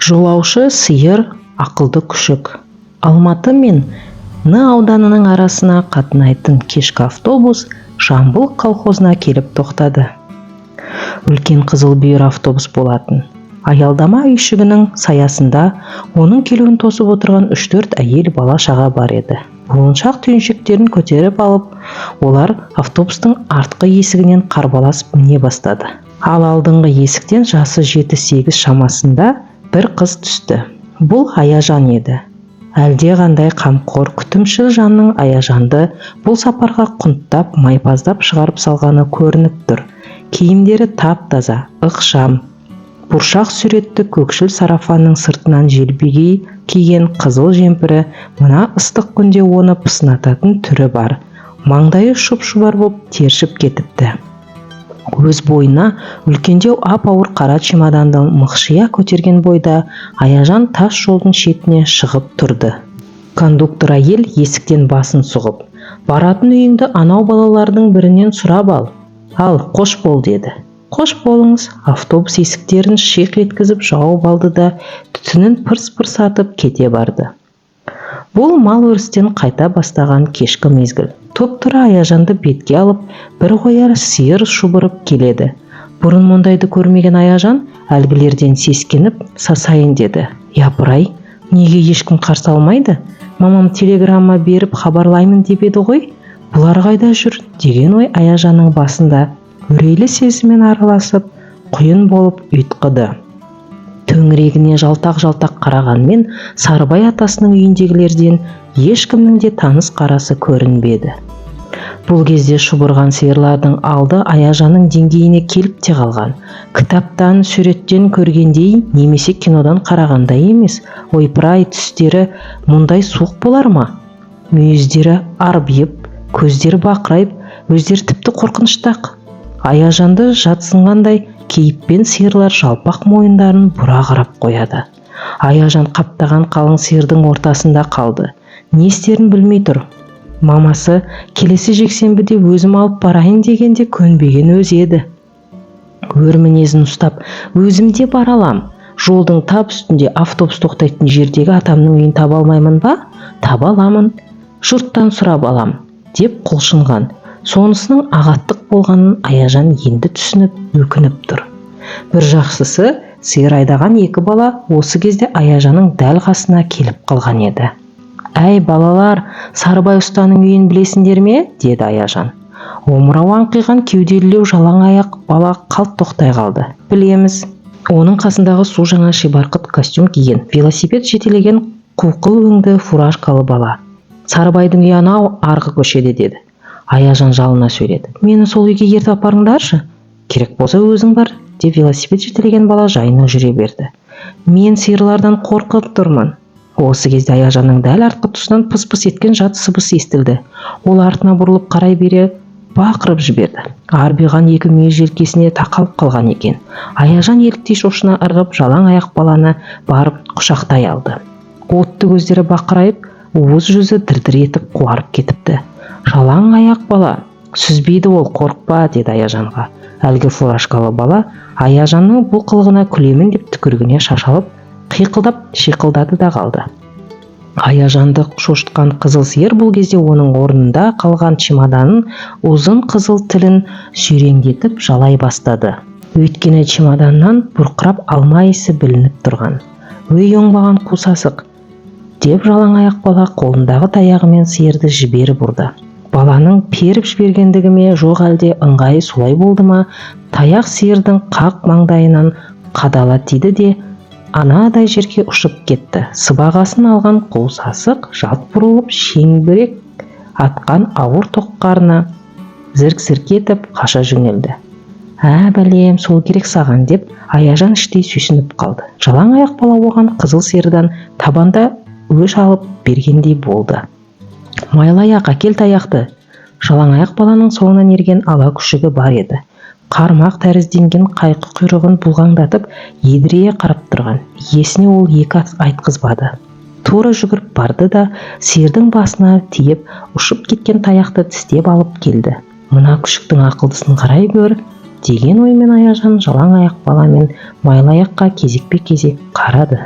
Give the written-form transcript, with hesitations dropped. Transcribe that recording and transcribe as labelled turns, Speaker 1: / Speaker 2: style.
Speaker 1: Жолаушы сиыр, ақылды күшік. Алматы мен Н ауданының арасына қатынайтын кешкі автобус Жамбыл колхозына келіп тоқтады. Үлкен қызыл бүйір автобус болатын. Аялдама үйшігінің саясында оның келуін тосып отырған үш-төрт әйел, бала-шаға бар еді. Буыншақ түйіншектерін көтеріп алып, олар автобустың артқы есігінен қарбаласып міне бастады. Ал алдыңғы есіктен жасы 7-8 шамасында бір қыз түсті. Бұл Аяжан еді. Әлде қандай қамқор, күтімшіл жанның Аяжанды бұл сапарға құнттап, майпаздап шығарып салғаны көрініп тұр. Киімдері тап-таза, ықшам. Бұршақ суретті көкшіл сарафанның сыртынан желбегей киген қызыл жемпірі мына ыстық күнде оны пысынататын түрі бар. Маңдайы шұп-шұбар боп тершіп кетіпті. Өз бойына үлкендеу ап-ауыр қара чемоданды мықшия көтерген бойда Аяжан тас жолдың шетіне шығып тұрды. Кондуктор әйел есіктен басын сұғып, «Баратын үйіңді анау балалардың бірінен сұрап ал. Ал, қош бол», деді. Қош болыңыз. Автобус есіктерін шиқ еткізіп жауып алды да, түтінін пырс-пырс атып кете барды. Бұл мал өрістен қайта бастаған кешкі мезгіл. Тұп-тура Аяжанды бетке алып, бір қояр сиыр шұбырып келеді. Бұрын мұндайды көрмеген Аяжан әлгілерден сескеніп, сасайын деді. Япырай, неге ешкім қарсы алмайды? Мамам телеграмма беріп хабарлаймын деп еді ғой. Бұлар қайда жүр деген ой Аяжанның басында үрейлі сезіммен араласып, құйын болып ұйтқыды. Төңірегіне жалтақ-жалтақ қарағанмен Сарыбай атасының үйіндегілерден ешкімнің де таныс қарасы көрінбеді. Бұл кезде шұбырған сиырлардың алды Аяжанның деңгейіне келіп те қалған. Кітаптан, суреттен көргендей немесе кинодан қарағандай емес. Ойпырай, түстері мұндай суық болар ма? Мүйіздері арбиып, көздері бақырайып, өздері тіпті қорқынышты-ақ. Аяжанды жатсынғандай кейіппен сиырлар жалпақ мойындарын бұра қарап қояды. Аяжан қаптаған қалың сиырдың ортасында қалды. Не істерін білмей тұр. Мамасы келесі жексенбіде өзім алып барайын дегенде көнбеген өзі еді. Өр мінезін ұстап, өзім де бара алам. Жолдың тап үстінде автобус тоқтайтын жердегі атамның үйін таба алмаймын ба? Таба аламын. Жұрттан сұрап алам, деп құлшынған. Сонысының ағаттық болғанын Аяжан енді түсініп, өкініп тұр. Бір жақсысы, сиыр айдаған екі бала осы кезде Аяжанның дәл қасына келіп қалған еді. Әй, балалар, Сарыбай ұстаның үйін білесіңдер ме? деді Аяжан. Омырауы аңқиған кеуделілеу жалаң аяқ бала қалт тоқтай қалды. Білеміз. Оның қасындағы су жаңа шибарқыт костюм киген, велосипед жетелеген қуқыл өңді фуражкалы бала. Сарыбайдың үйі анау арғы көшеде, деді. Аяжан жалына сөйледі. Мені сол үйге ертіп апарыңдаршы. Керек болса өзің бар, деп велосипед жетелеген бала жайына жүре берді. Мен сиырлардан қорқып тұрмын. Осы кезде Аяжанның дәл артқы тұсынан пыс-пыс еткен жат сыбыс естілді. Ол артына бұрылып қарай бере бақырып жіберді. Арбиған екі мүйіз желкесіне тақалып қалған екен. Аяжан еліктей шошына ырғып, жалаң аяқ баланы барып құшақтай алды. Отты көздері бақырайып, уыз жүзі дір-дір етіп қуарып кетіпті. Жалаң аяқ бала, сүзбейді ол, қорықпа, деді Аяжанға. Әлгі фуражкалы бала Аяжанның бұл қылығына күлемін деп түкірігіне шашалып, қиқылдап шиқылдады да қалды. Аяжанды шошытқан қызыл сиыр бұл кезде оның орнында қалған чемоданын ұзын қызыл тілін сүйреңдетіп жалай бастады. Өйткені чемоданнан бұрқырап алма иісі білініп тұрған. Өй, оңбаған қу сасық, деп жалаң аяқ бала қолындағы таяғымен сиырды жіберіп ұрды. Баланың періп жібергендігі ме, жоқ әлде ыңғайы солай болды ма, таяқ сиырдың қақ маңдайынан қадала тиді де, анадай жерге ұшып кетті. Сыбағасын алған қу сасық жалт бұрылып, шеңбірек атқан ауыр тоқ қарны зірк-зірк етіп қаша жөнелді. Ә, бәлем, сол керек саған, деп Аяжан іштей сүйсініп қалды. Жалаң аяқ бала оған қызыл сиырдан табанда өш алып бергендей болды. Майлыаяқ, әкел таяқты. Жалаң аяқ баланың соңынан ерген ала күшігі бар еді. Қармақ тәрізденген қайқы құйрығын бұлғаңдатып, едірейе қарап тұрған. Иесіне ол екі айтқызбады. Тура жүгіріп барды да, сиырдың басына тиіп, ұшып кеткен таяқты тістеп алып келді. Мына күшіктің ақылдысын қарай гөр, Деген оймен Аяжан жалаң аяқ бала мен Майлыаяққа кезекпе-кезек қарады.